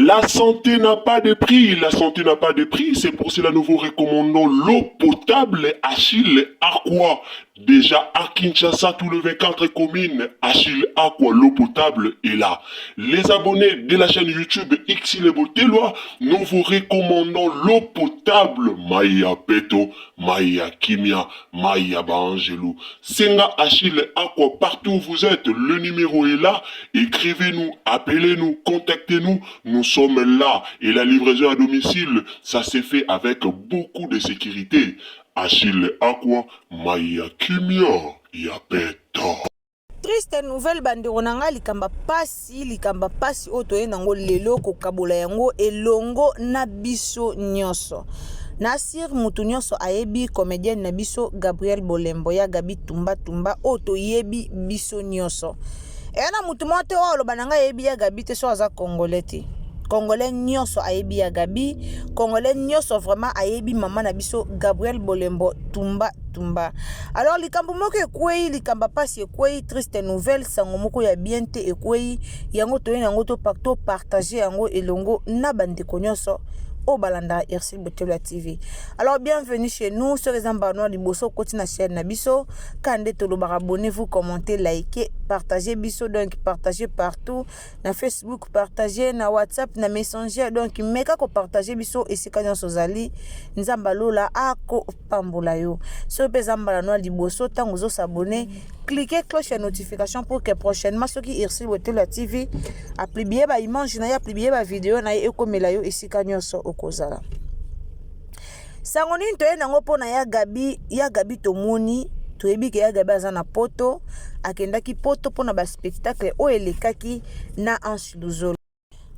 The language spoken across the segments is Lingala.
La santé n'a pas de prix, la santé n'a pas de prix, c'est pour cela nous vous recommandons l'eau potable Achille Aqua. Déjà à Kinshasa, tous les 24 communes, Achille Aqua, l'eau potable est là. Les abonnés de la chaîne YouTube Xile Boteloi, nous vous recommandons l'eau potable Maya Peto, Maya Kimia, Maya Baangelou. Senga Achille Aqua, partout où vous êtes, le numéro est là. Écrivez-nous, appelez-nous, contactez-nous. Nous sommes là. Et la livraison à domicile, ça s'est fait avec beaucoup de sécurité. Achille Aqua, Maya Kimia, Yapeta. Triste nouvelle, bandeko na ngai, likambo pasi, likambo pasi oyo toye nango lelo kokabola yango elongo na biso nyonso. Nasir mutu nyonso ayebi comédienne na biso Gabriel Bolembo, ya Gabi Tumbatumba oyo toyebi biso nyonso. Eya na mutu moko te oyo aloba na ngai ayebi ya Gabi te, so aza Congolais te. Congolais nyonso ayebi ya Gabi, Congolais nyonso vraiment ayebi mama na biso Gabriel Bolembo Tumba Tumba. Alors likambo moko ekwei, likambo mpasi ekwei, triste nouvelle, sango moko ya bien te ekwei. Yango toye yango topartage yango elongo na bandeko nyonso oyo balandaka Ursule Botelo ya TV. Alors bienvenue chez nous. Soki eza mbala ya liboso okoti na chaîne na biso, ka nde tolobaka: abonnez-vous, commentez, likez, partagez biso. Donc partagez partout, na Facebook, partagez na WhatsApp, na Messenger. Donc meka kopartage biso esika nyonso ozali. Nzambe alola akopambola yo. Soki mpe eza mbala no ya liboso, ntango ozos'abonner, cliquez cloche ya notification pour que prochainement soki Ursule Botelo ya TV apublier baimage na ye, apublier bavideo na ye, ekomela yo esika nyonso okozala. Sango nini toye nango mpona ya Gabi? Ya Gabi, tomoni, toyebi ke ya Gabi aza na Poto. Akendaki Poto mpona baspectacle oyo elekaki na Anse Luzolo.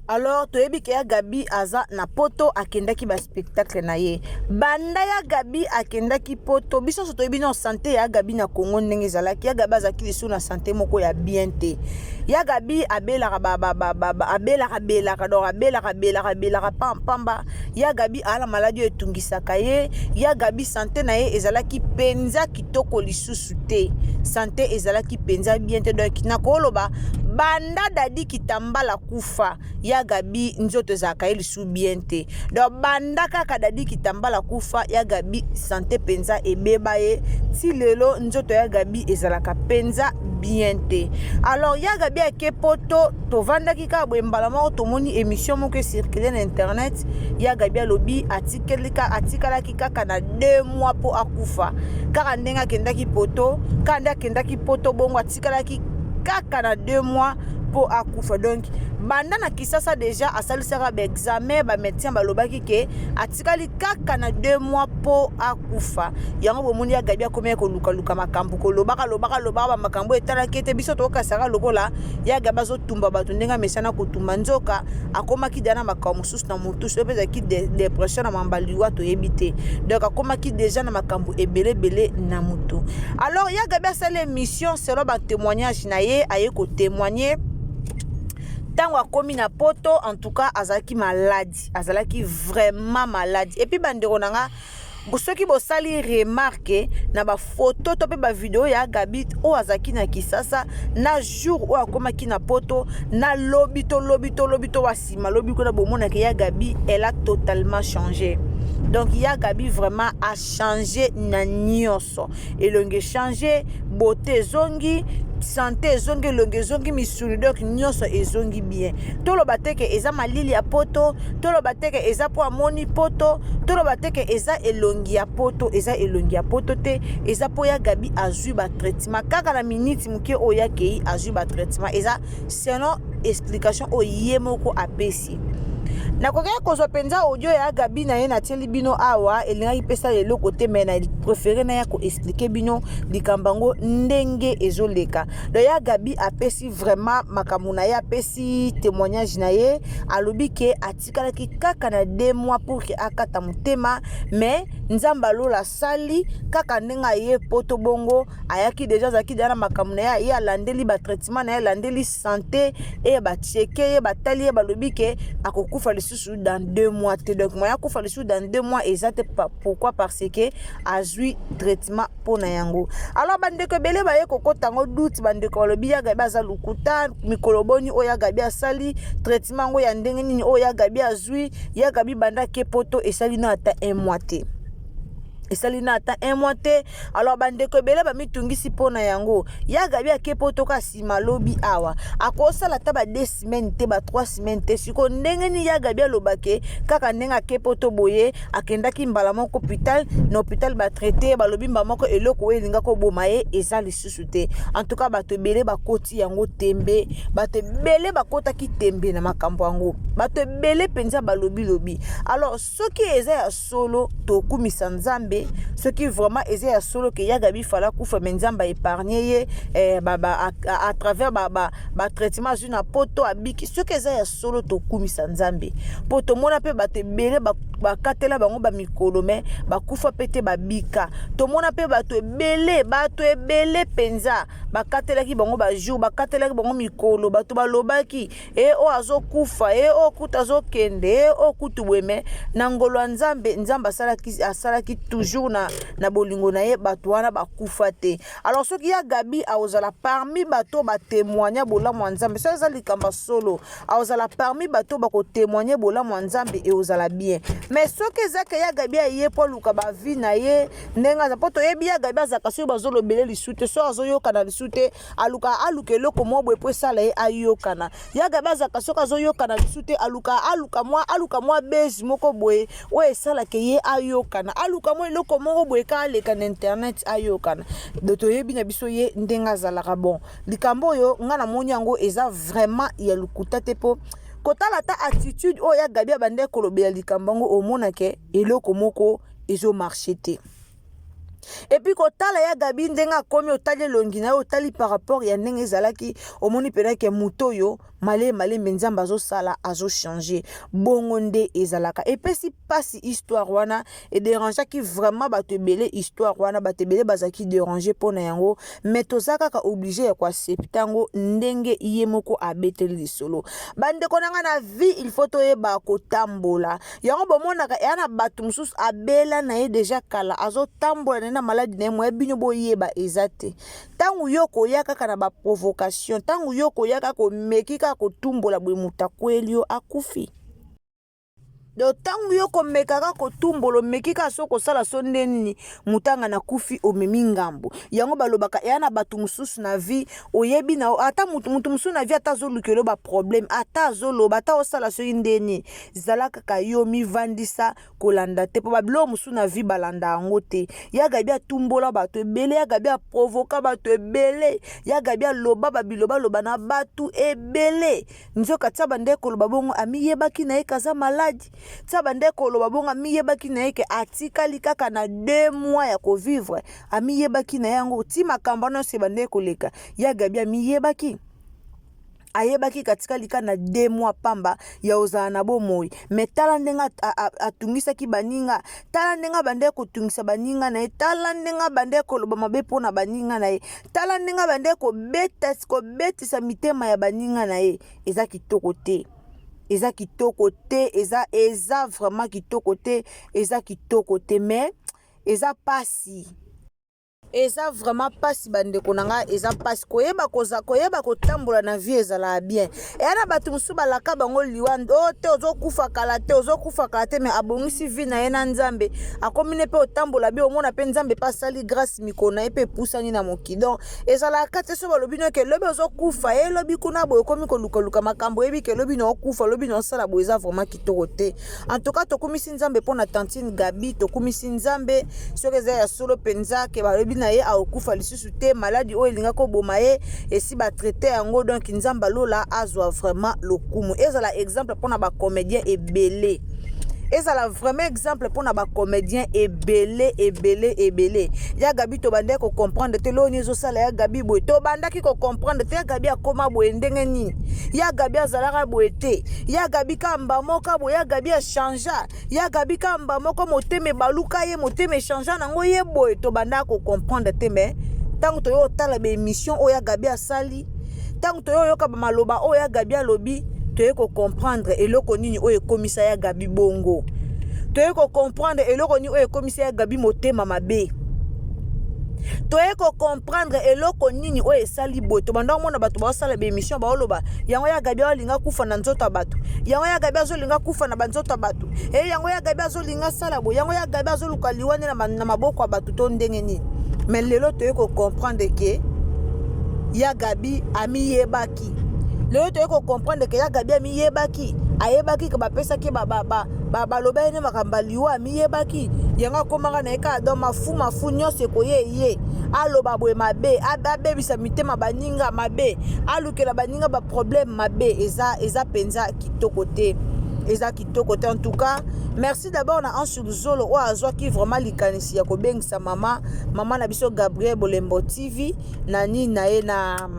Alors toyebi ke ya Gabi aza na Poto, akendaki baspectacle na ye. Banda ya Gabi akendaki Poto, biso nyonso toyebi no santé ya Gabi na Kongo ndenge ezalaki. Ya Gabi azalaki lisusu na santé moko ya bien te. Ya Gabi abelaka, abelaka belaka, donc abelaka belaka belaka pambapamba. Ya Gabi aa na maladi oyo etungisaka ye. Ya Gabi, santé na ye ezalaki mpenza kitoko lisusu te, santé ezalaki mpenza bien te. Donc nakoloba, banda Dadi Kitambala kufa, ya Gabi nzoto ezalaka ye lisusu bien te. Donc banda kaka Dadi Kitambala kufa, ya Gabi santé mpenza ebeba ye. Ti lelo nzoto ya Gabi ezalaka mpenza bien te. Alors ya Gabi ake Poto, tovandaki kaka boye, mbala moko tomoni émission moko ecircule na internet. Ya Gabi alobi atikalaki kaka na 2 mois mpo akufa. Kaka ndenge akendaki Poto, kaka nde akendaki Poto bongo, atikalaki kaka na 2 mois mpo akufa. Donc banda na Kisasa déjà asalisaka baexamen, bamédecin balobaki ke atikali kaka na 2 mois mpo akufa. Yango bomoni ya Gabi akomi kolukaluka makambo, kolobaka lobaka lobaka bamakambo etalaki ete biso tokokasaka lokola ya Gabi azotumba bato ndenge amesana kotumba. Nzoka akomaki deja na makambo mosusu na motu, so mpe ezalaki dépression na mambaliwa, toyebi te. Donc akomaki déjà na makambo ebele ebele na motu. Alors ya Gabi asali émission selon batémoignage na ye, aye kotémoigner ntango akomi na Poto. En tout cas azalaki malade, azalaki vraiment malade. Et puis bandeko na nga, soki bosali remarque na bafoto to mpe bavideo ya Gabi oyo azalaki na Kisasa na jour oyo akomaki na Poto, na lobi to lobi to lobi to wasima lobi kuna, bomonaka ya Gabi, elle a totalement changé. Donc ya Gabi vraiment a changé na nyonso. Elongi echangé, beauté ezongi, santé ezongi, elongi ezongi, misuni, donc nyonso ezongi bien. Toloba te ke eza malili ya Poto, toloba te ke eza mpo amoni Poto, toloba te ke eza elongi ya Poto. Eza elongi ya Poto te, eza mpo ya Gabi azwi batraitement kaka na miniti moke oyo akei azwi batraitement. Eza selon explication oyo ye moko apesi. Nakokaki kozwa mpenza audio ya Gabi na ye natieli bino awa, elingaki mpesa eloko te, mais na préféré na ya koexpliquer bino likambo yango ndenge ezoleka. Donc ya Gabi apesi vraiment makambo na ye, apesi témoignage na ye. Alobi ke atikalaki kaka na 2 mois pour ke akata motema, mais Nzambe alola asali kaka ndenge aye Poto bongo, ayaki déjà, azalaki deja na makambo na ye. Ye alandeli batraitement na ye, alandeli santé e, bacheke ye, batali ye, balobi ke akokufa lisusu. lisusu dans 2 mois te. Donc moyen akufa lisusu dans 2 mois eza te. Pourquoi? Parce que azwi traitement mpo na yango. Alors bandeko ebele baye kokota yango doute. Bandeko balobi ya Gabi aza lokuta. Mikolo boni oyo ya Gabi asali traitement yango ya ndenge nini oyo ya Gabi azwi? Ya Gabi banda ke poto esali no ata un mois te, esali na ata un mois te. Alors bandeko ebele bamitungisi mpo na yango. Ya Gabi ake poto ka nsima lobi awa, akosala ata ba 2 semaines te, ba 3 semaines te. Sikoyo ndenge nini ya Gabi alobake kaka ndenge ake poto boye, akendaki mbala moko hôpital, na hôpital batraite, balobi mbala moko eloko oyo elinga koboma ye eza lisusu te? En tout cas, bato ebele bakoti yango tembe, bato ebele bakotaki tembe na makambo yango, bato ebele mpenza balobilobi. Alors soki eza ya solo, tokumisa Nzambe. Soki vraiment eza ya solo ke ya Gabi fallait akufa, mais Nzambe aépargne ye eh, ba, ba, à travers batraitement ba azwi na poto, abiki. Soki eza ya solo, tokumisa Nzambe, mpo tomona mpe bato ebele bakatela bango bamikolo, mais bakufa mpe te, babika. Tomona mpe bato ebele, bato ebele mpenza bakatelaki bango bajour, bakatelaki bango mikolo, bato balobaki e oyo azokufa, e oyo kutu azokende, e oyo kutu boye, mais na ngolo ya Nzambe, Nzambe asalaki, asalaki toujours na bolingo na ye, bato wana bakufa te. Alors soki ya Gabi akozala parmi bato batémoigne bolamu ya Nzambe, soki eza likambo solo, akozala parmi bato bakotémoigne bolamu ya Nzambe, ekozala bien. Mais soki ezaka ya Gabi aye mpo aluka bavie na ye ndenge aza, mpo toyebi ya Gabi azalaka, soki bazolobele lisu te, soki azoyokana lisu te, aluka aluka eloko moko boye mpo esala ye ayokana. Ya Gabi azalaka, soki azoyokana lisu te, aluka aluka mwa base moko boye oyo esalaka ye ayokana, aluka mwa eloko moko boye ka aleka na internet ayokana. Do toyebi na biso ye ndenge azalaka. Bon, likambo oyo nga namoni yango eza vraiment ya lokuta te, mpo kotala ata attitude oyo ya Gabi abandi kolobela likambo yango, omonake eloko moko ezomarche te. Et puis kotala ya Gabi ndenge akomi, otali elongi na ye, otali par rapport ya ndenge ezalaki, omoni mpenza ke moto oyo malembe malembe Nzambe azosala, azochange. Bongo nde ezalaka. Epesi mpasi histoire wana, edérangeaki vraiment bato ebele histoire wana, bato ebele bazalaki dérange mpo na yango, mais toza kaka obligé ya koaccepter yango ndenge ye moko abeteli lisolo. Bandeko na ngai, na vie il faut toyeba kotambola yango. Bomonaka eya na bato mosusu abela na ye déjà kala, azotambola na ye na maladie na ye, moya bino boyeba eza te. Ntango yo koya kaka na baprovocation, ntango yo koya kaka komeki kaka kotumbola boye, moto akweli yo, akufi. Donc ntango yo komeka kaka kotumbola, omeki kaka so kosala so nde nini, motanga nakufi, omemi ngambo. Yango balobaka eya na bato mosusu na vie, oyebi na ata mutu mosusu na vie, ata azolukela baproblème, ata azoloba, ata osala soki nde nini, zala kaka yo mivandisa, kolanda te, mpo babiloko mosusu na vie balanda yango te. Ya Gabi atumbola bato ebele, ya Gabi aprovoka bato ebele, ya Gabi aloba babilobaloba na bato ebele. Nzoka tia bande koloba bongo, amiyebaki na ye kaza maladie. Tia bande koloba bongo, amiyebaki na ye ke atikali kaka na 2 mois ya kovivre, amiyebaki na yango. Ti makambo wana nyonso ebande koleka, ya Gabi amiyebaki, ayebaki katikali kaka na 2 mois pamba ya kozala na bomoi. Mais tala ndenge atungisaki baninga, tala ndenge abandaki kotungisa baninga na ye, tala ndenge abandaki koloba mabe mpona baninga na ye, tala ndenge abandaki kobetisa mitema ya baninga na ye. Eza kitoko te, eza kitoko te, eza vraiment kitoko te, eza kitoko te, mais eza pasi, eza vraiment mpasi. Bandeko na ngai, eza mpasi koyeba koza koyeba kotambola na vie, ezalaka bien. Eya na bato mosusu balaka bango liwa o te, ozokufa kala te, ozokufa kala te, mais abongisi vie na ye na Nzambe, akomi ne mpe otambola bi, omona mpe Nzambe mpe asali grâce, mikolo na ye mpe epusani na mokili. Donc ezalaka te so balobi noke lobi ozokufa, ye lobi kuna boye, okomi kolukaluka makambo, oyebi ke lobi na okufa, lobi na osala boye, eza vraiment kitoko te. En tout cas, tokumisi Nzambe mpo na tantine Gabi, tokumisi Nzambe. Soki eza ya solo mpenza ke balobi na ye akokufa lisusu te, maladie oyo elinga koboma ye esi batraite yango, donc Nzambe alola azwa vraiment lokumu. Ezala exemple mpona bacomédien ebele, ezala vraiment exemple mpona bacomédien ebele ebele ebele. Ya Gabi, tobandaki kocomprendre te loni ezosala ya Gabi boye, tobandaki kocomprendre te ya Gabi akóma boye ndenge nini. Ya Gabi azalaka boye te. Ya Gabi kamba moko boye, ya Gabi achangea, ya Gabi kamba moko motema ebaluka ye, motema echangea nango ye boye, tobandaka kocomprendre te. Mais ntango toyo otala baémission oyo ya Gabi asali, ntango toyo oyoka bamaloba oyo ya Gabi alobi, Toye ko comprendre eloko nini oyo ekomisa ya Gaby bongo. Toye ko comprendre eloko nini oyo ekomisa ya Gaby motema mabe. Toye ko comprendre eloko nini oyo esali boye. Tobanda komona bato baosala ba émission baoloba yango ya Gaby aolinga kufa na nzoto ya bato, yango ya Gaby azolinga kufa na banzoto ya bato, e yango ya Gaby azolinga sala boye, yango ya Gaby azoluka liwa nde na maboko ya bato to ndenge nini. Mais lelo toye ko comprendre ke ya Gaby amiyebaki. Lelo toye ko comprendre ke ya Gaby amiyebaki, ayebaki ke bapesaki baloba ye nde makambo ya liwa, amiyebaki yango akomaka na ye kaka donc mafu mafu nyonso ekoye ye aloba boye mabe, abebisa mitema baninga mabe, alukela baninga ba problème mabe. Eza eza mpenza kitoko te, eza kitoko te. En tout cas merci d'abord na Anse Luzolo oyo azwaki vraiment likanisi ya kobengisa mama mama na biso Gabriel Bolembo TV na nini na ye na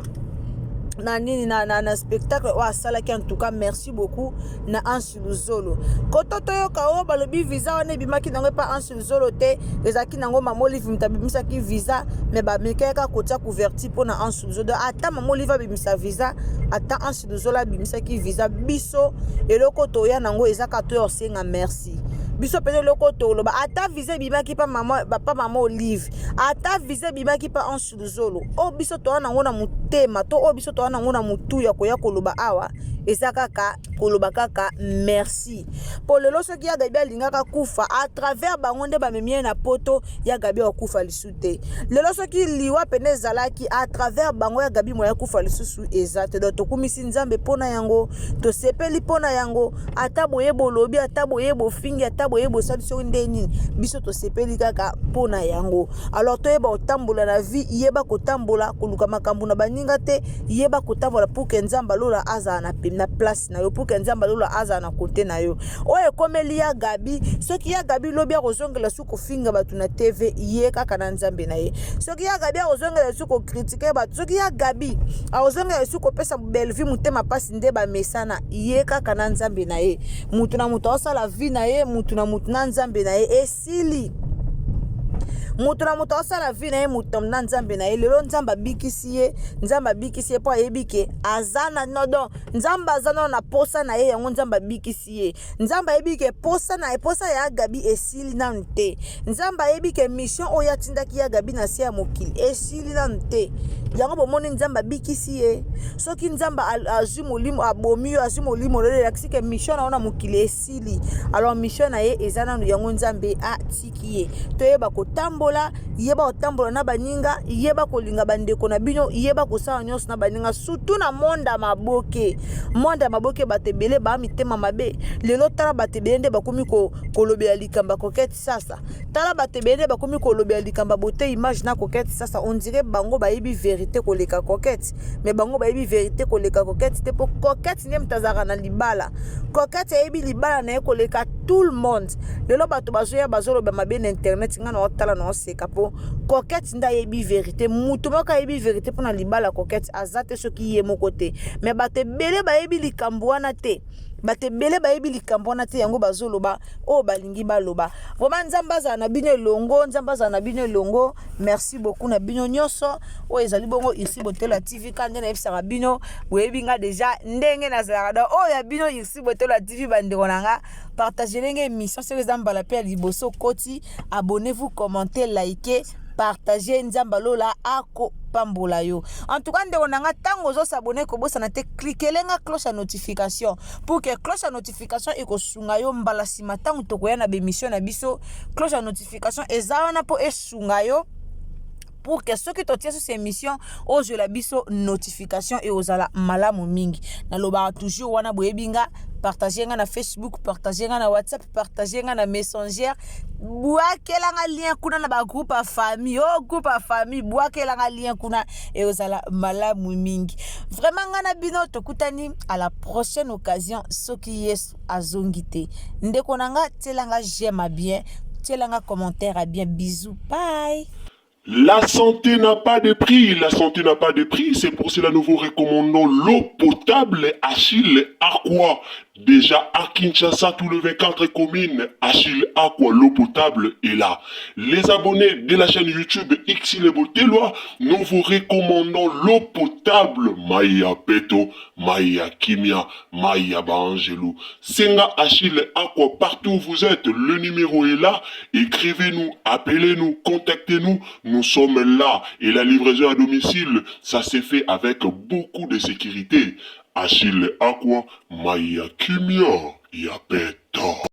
na nini na, na, na spectacle oyo asalaki. En tout cas merci beaucoup na Anse Luzolo. Koto toyoka oyo balobi visa wana ebimaki nango epa Anse Luzolo te, ezalaki nango mama Olive moto abimisaki visa, mais bamekaki kaka kotia couverture mpona Anse Luzolo. Ata mama Olive abimisa visa, ata Anse Luzolo abimisaki visa, biso eloko toya nango eza kaka toya kosenga merci. Biso mpenza eloko toloba, ata visa ebimaki pa mama, pa mama Olive, ata visa ebimaki pa Anse Luzolo, oyo biso toya nango na motema to oyo biso toya nango na motu ya koya koloba awa eza kaka koloba kaka merci. Po lelo soki ya Gaby alingaka kufa à travers bango nde bamemi ye na poto, ya Gaby akufa lisusu te. Lelo soki liwa pene ezalaki à travers bango, ya Gaby moya kufa lisusu eza te. Donc tokumisi Nzambe mpona yango, tosepeli mpona yango. Ata boye bolobi, ata boye bofingi, ata boye bosali soki nde nini, biso tosepeli kaka mpona yango. Alors toyeba kotambola na vie, yeba kotambola koluka makambo na baninga te, yeba kotambola pour que Nzambe alola azala na, na place na yo, pour que Nzambe alola azala na kote na yo. Oyo ekomeli ya Gaby, soki ya Gaby lobi akozongela su kofinga bato na TV, ye kaka na Nzambe na ye. Soki ya Gaby akozongela su kokritike bato, soki ya Gaby akozongela su kopesa Bellevue motema pasi nde bamesana, ye kaka na Nzambe na ye. Mutu na mutu aosala vie na ye, mutu na mutu na Nzambe na ye, esili. Mutu na mutu aosala vie na ye, mutu na Nzambe na ye. Lelo Nzambe abikisi ye, Nzambe abikisi ye mpo ayebi ke aza na no, donc Nzambe aza nano na posa na ye, yango Nzambe abikisi ye. Nzambe ayebi ke posa na ye, posa ya Gaby esili nanu te. Nzambe ayebi ke mission oyo atindaki ya Gaby na se ya mokili esili nanu te, yango bomoni Nzambe abikisi ye. Soki Nzambe azwi molimo, abomi yo, azwi molimo lelo, elakisi ke mission na yo na mokili esili. Alors mission na ye eza nanu, yango Nzambe atiki ye. Toyeba kotambola, yeba kotambola na baninga, yeba kolinga bandeko na bino, yeba kosala nyonso na baninga, surtout na monde ya maboke. Monde ya maboke, bato ebele baa mitema mabe. Lelo tala bato ebele nde bakomi kolobela likambo ya Coquette Sasa. Tala bato ebele nde bakomi kolobela likambo ya Beauté Image na Coquette Sasa. On dirait bango bayebi vérité koleka Coquette, mais bango bayebi vérité koleka Coquette te, po Coquette nde moto azalaka na libala. Coquette ayebi libala na ye koleka tout le monde. Lelo bato bazoya bazoloba mabe na internet, nga na otala na oseka, po Coquette nde ayebi vérité. Mutu moko ayebi vérité mpona libala Coquette aza te soki ye moko te. Mais bato ebele bayebi likambo wana te, bato ebele bayebi likambo wana te, yango bazoloba oyo balingi baloba. Vraiment Nzambe azala na bino elongo, Nzambe azala na bino elongo. Merci beaucoup na bino nyonso oyo ezali bongo Irsi Botola TV. Ka nde nayebisaka bino, boyebi nga déjà ndenge nazalaka. Donc oyo ya bino Irsi Botola TV, bandeko na nga, partage ndenge émission soki eza mbala mpe ya liboso koti, abonnez-vous, commentez, likez, partagez. Nzambe alola akopambola yo. En tout cas ndeko na nga, ntango ozosabone, kobosana te klikele nga cloche ya notification, pour que cloche ya notification ekosunga yo mbala nsima ntango tokoya na bémission na biso. Cloche ya notification eza wana mpo esunga yo pour que soki totia susu émission, ozwela biso notification e ozala malamu mingi. Nalobaka toujours wana, boyebi nga, partage nga na Facebook, partage nga na WhatsApp, partage nga na Messenger, bwakelanga lien kuna na bagroupe ya famille, o groupe ya famille, bwakelanga lien kuna e ozala malamu mingi. Vraiment nga na bino tokutani à la prochaine occasion soki Yesu azongi te. Ndeko na nga, tielanga j'aime à bien, tielanga commentaire à bien. Bisous, bye. La santé n'a pas de prix, la santé n'a pas de prix, c'est pour cela nous vous recommandons l'eau potable Achille Aqua. Déjà à Kinshasa, tout le 24 communes, Achille Aqua, l'eau potable est là. Les abonnés de la chaîne YouTube Xile Boteloi, nous vous recommandons l'eau potable Maya Peto, Maya Kimia, Maya Baangelou. Senga Achille Aqua, partout où vous êtes, le numéro est là. Écrivez-nous, appelez-nous, contactez-nous. Nous sommes là. Et la livraison à domicile, ça s'est fait avec beaucoup de sécurité. Achille Aqua, Maya Kimia, Yapeto.